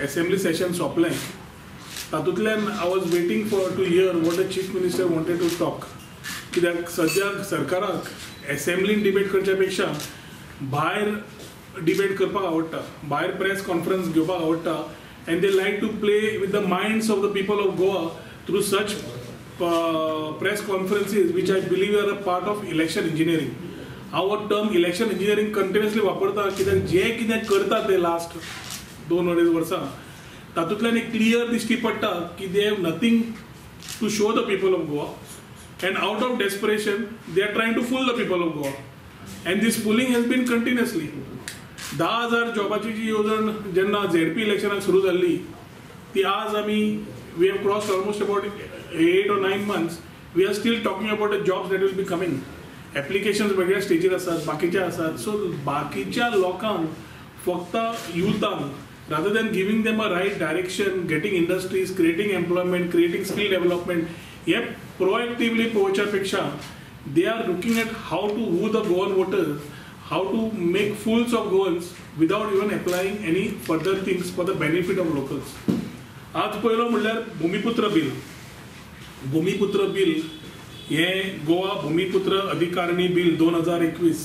Assembly Seshan सोंपलें तातूंतल्यान I was waiting for to hear what the chief minister wanted to talk. कित्याक सद्याक सरकाराक असेंब्लीन डिबेट करच्या पेक्षा भायर डिबेट करपाक आवडटा, भायर प्रेस कॉन्फरन्स घेवपाक आवडटा and they like to play with the minds of the people of Goa through such press conferences which I believe are a part of election engineering. हांव हो टर्म इलेक्शन इंजिनियरींग कंटिन्युअसली वापरता कित्याक जे कितें करता ते last 2-2.5 वर्सां तातूंतल्यान एक क्लियर दिश्टी पडटा की they have nothing to show the people of Goa and out of desperation they are trying to fool the people of Goa and this fooling has been continuously. 10,000 जॉबाची जी येवजण जेन्ना झेडपी इलेक्शनाक सुरू जाल्ली ती आज आमी we have crossed almost about 8 or 9 months, we are still talking about the jobs that will be coming. Applications वेगळ्या स्टेजीर आसात, बाकीचे आसात. सो बाकीच्या लोकांक फक्त युथांक rather than giving them a right direction, getting industries, creating employment, creating skill development hey proactively पळोवच्या पेक्षा they are looking at how to woo the Goan voters, how to make fools of Goans without even applying any further things for the benefit of locals. आज पयलो म्हणल्यार Bhumiputra bill. Bhumiputra bill हें Goa Bhumiputra अधिकारणी bill 2021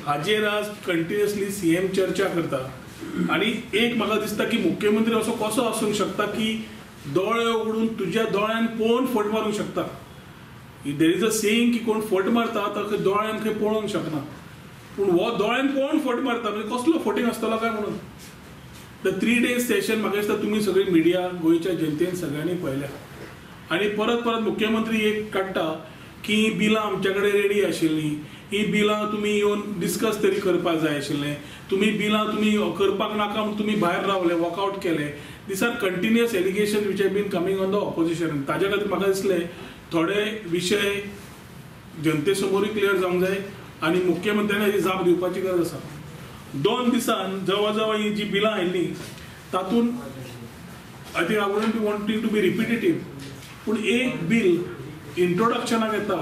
हाजेर आज continuously CM चर्चा करता आनी एक म्हाका दिसता की मुख्यमंत्री असो कसो आसूंक शकता की दोळे उगडून तुज्या दोळ्यान पळोवन फट मारूंक शकता. There is a saying की कोण फट मारता ताका दोळ्यान खंय पळोवंक शकना, पूण हो दोळ्यान पळोवन फट मारता म्हणजे कसलो फटींग आसतलो काय म्हणून. The 3 days session म्हाका दिसता तुमी सगळी मिडिया गोंयच्या जनतेन सगळ्यांनी पळयल्या आनी परत परत मुख्यमंत्री एक काडटा की बिलां आमच्या कडेन रेडी आशिल्लीं, ही बिलां तुमी येवन डिस्कस तरी करपाक जाय आशिल्लें, तुमी बिलां तुमी करपाक नाका म्हूण तुमी भायर रावले, वॉकआवट केले. These are continuous allegation which have been coming on the opposition. ताज्या खातीर म्हाका दिसलें थोडे विशय जनते समोरूय क्लियर जावंक जाय आनी मुख्यमंत्र्यान हाजी जाप दिवपाची गरज आसा. 2 दिसान जवळ जवळ ही जी बिलां आयिल्लीं तातूंत I think I wouldn't be wanting to be repetitive, पूण एक बील इंट्रोडक्शनाक येता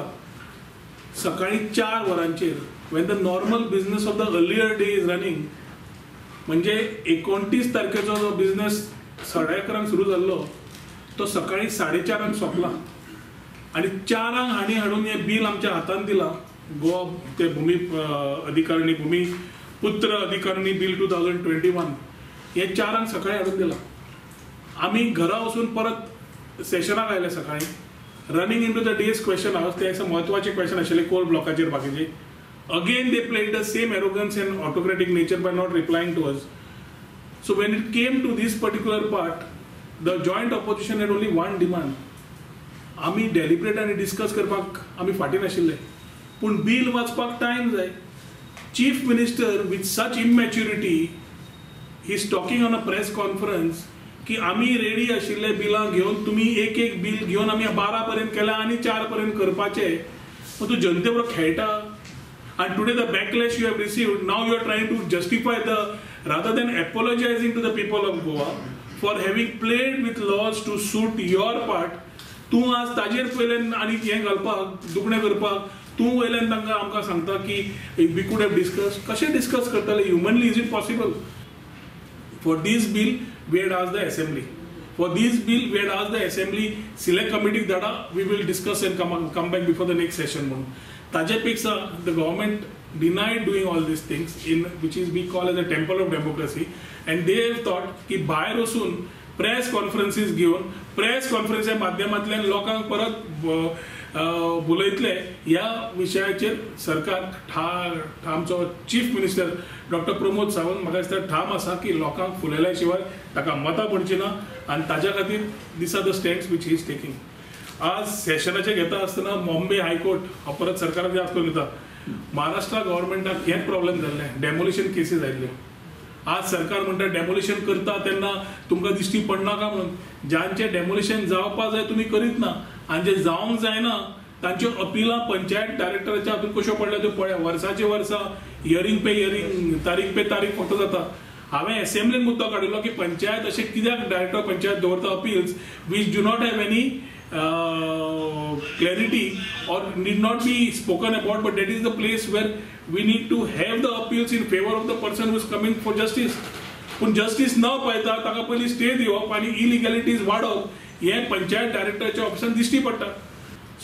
सकाळी 4 वरांचेर when the normal business of the earlier day is running, म्हणजे 29 तारखेचो जो बिजनेस 11:30 सुरू जाल्लो तो सकाळी 4:30 सोंपला आनी 4 हांणी हाडून हें बील आमच्या हातान दिलां. गोवा ते भुमी अधिकारणी भुमिपुत्र अधिकारणी बील 2021 हें 4 सकाळी हाडून दिलां. आमी घरा वचून परत सेशनाक आयले सकाळी, running into the day's question hours. ते एक म्हत्वाचे क्वेश्चन आशिल्ले कोल ब्लॉकाचेर बाकीचे. Again they played the same arrogance and autocratic nature by not replying to us. So when it came to this particular part, the joint opposition had only one demand. आमी deliberate आनी discuss करपाक आमी फाटीं नाशिल्ले, पूण bill वाचपाक time जाय. Chief minister with such immaturity he is talking on a press conference की आमी रेडी आशिल्ले बिलां घेवन, तुमी एक एक बील घेवन आमी 12 पर्यंत केल्या आनी 4 पर्यंत करपाचे, मग तूं जनते बरोबर खेळटा. आनी today the backlash you have received, now you are trying to justify the rather than apologising to the people of Goa for having played with laws to suit your part. तूं आज ताजेर वयल्यान आनी हें घालपाक दुखणें करपाक तूं वयल्यान तांकां आमकां सांगता की we could have discuss. कशें डिस्कस करतले? Humanly is it possible? For this bill we had asked the assembly. For this bill we had asked the assembly select committee धाडा, we will discuss and come back before the next session म्हणून. ताजे पेक्षा the government denied doing all these things in which is we call as a temple of democracy and they have thought की भायर वचून press कॉन्फरन्सीस घेवन press कॉन्फरन्सच्या माध्यमांतल्यान लोकांक परत बुलयतले ह्या विशयाचेर सरकार आमचो chief minister doctor Pramod Sawant म्हाका दिसता ठाम आसा की लोकांक फुलयल्या शिवाय ताका मतां पडची ना आनी ताज्या खातीर these are the stands which he is taking. आज सेशनाचें घेता आसतना बॉम्बे हायकोर्ट हांव परत सरकाराक याद करून दिता, महाराष्ट्र गव्हर्मेंटाक हेच प्रॉब्लेम जाल्लें, डेमोलिशन केसीस आयिल्ल्यो. आज सरकार म्हणटा डेमोलिशन करता तेन्ना तुमकां दिश्टी पडनाका म्हणून, जांचें डेमोलिशन जावपा जाय तुमी करीत ना आनी जे जावंक जायना तांच्यो अपिलां पंचायत डायरेक्टराच्या हातून कश्यो पडल्या त्यो पळया. वर्साचे वर्सां हियरींग पे हियरींग, तारीख पे तारीख फक्त जाता. हांवें एसेंब्लीन मुद्दो काडिल्लो की पंचायत अशें कित्याक डायरेक्टर पंचायत दवरता appeals which do not have any clarity or need not be spoken about, but that is the place where we need to have the appeals in favour of the person who is coming for justice. पूण justice न पळयता ताका पयलीं stay दिवप आनी इलिगॅलिटीज वाडोवप हें पंचायत डायरेक्टराच्या ऑफिसान दिश्टी पडटा.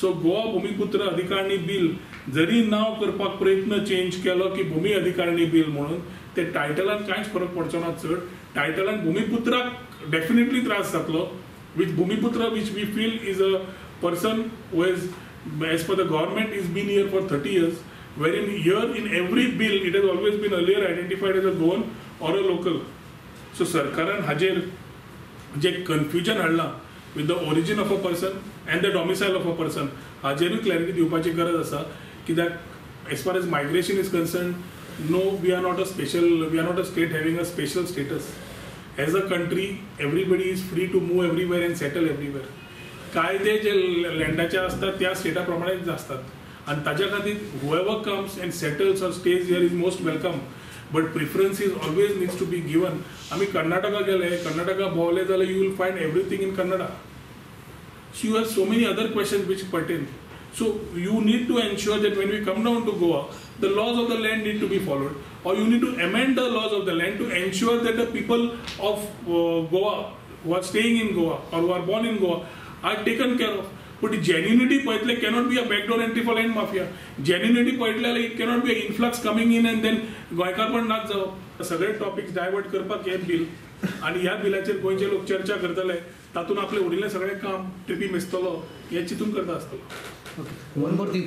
सो गोवा भुमिपुत्र अधिकारणी बील जरी नांव करपाक प्रयत्न चेंज केलो की भूमी अधिकारणी बील म्हणून, ते टायटलान कांयच फरक पडचो ना चड. टायटलान भुमिपुत्राक डेफिनेटली त्रास जातलो, which Bhumiputra which we feel is a person who has as per the government is been here for 30 years, wherein here in every bill it has always been earlier identified as a Goan or a local. So सरकारान हाजेर जे confusion हाडलां with the origin of a person and the domicile of a person हाजेरूय clarity दिवपाची गरज आसा. कित्याक as far as migration is concern, no, we are not a special, we are not a state having a special status. As a country everybody is free to move everywhere and settle everywhere. कायदे जे लँडाचे आसतात त्या strata प्रमाणेच आसतात आनी ताज्या खातीर whoever comes and settles or stays here is most welcome, but preference is always needs to be given. आमी कर्नाटका गेले, कर्नाटका भोंवले जाल्यार you will find everything in Kannada. So you have so many other questions which pertain. So you need to ensure that when we come down to Goa, the laws of the land need to be followed, or you need to amend the laws of the land to ensure that the people of Goa who are staying in Goa or who are born in Goa are taken care of. But genuinity पळयतले cannot be a backdoor entry for land mafia. Genuinity पळयतले जाल्यार it cannot be an influx coming in and then गोंयकारपण नाच जावप. सगळे topics divert करपाक हें bill आनी ह्या बिलाचेर गोंयचे लोक चर्चा करतले, तातूंत आपलें उरिल्लें सगळें काम ट्रिपी मेजतलो हें चिंतून करता आसतलो. वन मोर थिंग,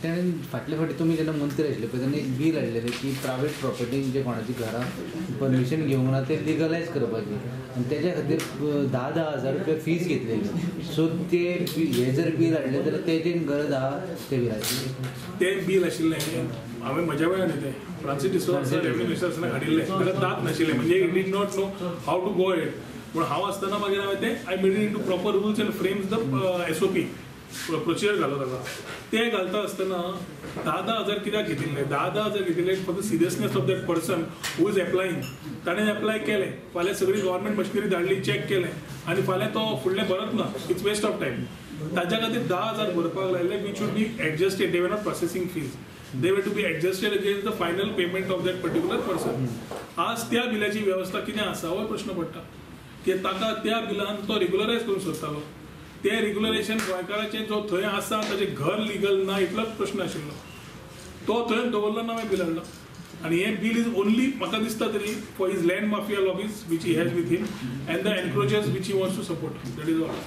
तेणें फाटले फावटी तुमी जेन्ना मंत्री आशिल्ले पळय तेन्ना एक बील हाडलेलें की प्रायवेट प्रॉपर्टीन जे कोणाची घरां परमिशन घेवंक ना ते लिगलायज करपाची, आनी तेज्या खातीर 10-10 हजार रुपया फीज घेतलेली. सो ते हे जर बील हाडलें जाल्यार तेजेन गरज आहा ते बिलाची. तें बील आशिल्लें हांवें म्हज्या वेळार न्ही, तें फ्रांसीस डिसोजा रेवेन्यू मिनिस्टर आसतना हाडिल्लें, ताका दांत नाशिल्लें, म्हणजे he did not know how to go ahead. पूण हांव आसतना मागीर हांवें तें I made it into proper rules and frames the SOP procedure घालो ताका. तें घालता आसतना 10-10 हजार कित्याक घेतिल्ले, 10-10 हजार घेतिल्ले for the seriousness of that person who is applying. ताणें एप्लाय केलें, फाल्यां सगळी गव्हर्मेंट मशिनरी धाडली, चॅक केलें आनी फाल्यां तो फुडलें भरत ना, it's waste of time. ताच्या खातीर 10 हजार भरपाक लायले, which should be adjusted. They were not processing fees, they were to be adjusted against the final payment of that particular person. आज त्या बिलाची वेवस्था कितें आसा हो प्रश्न पडटा की ताका त्या बिलान तो रेगुलरायज करूंक सोदतालो. तें रेगुलरेशन गोंयकाराचें जो थंय आसा ताचें घर लिगल ना इतलोच प्रश्न आशिल्लो, तो थंय दवरलो ना मागीर बील हाडलो. आनी हें बील is only म्हाका दिसता तरी for his land mafia lobbies which he has with him and the encroachers which he wants to support. That is all.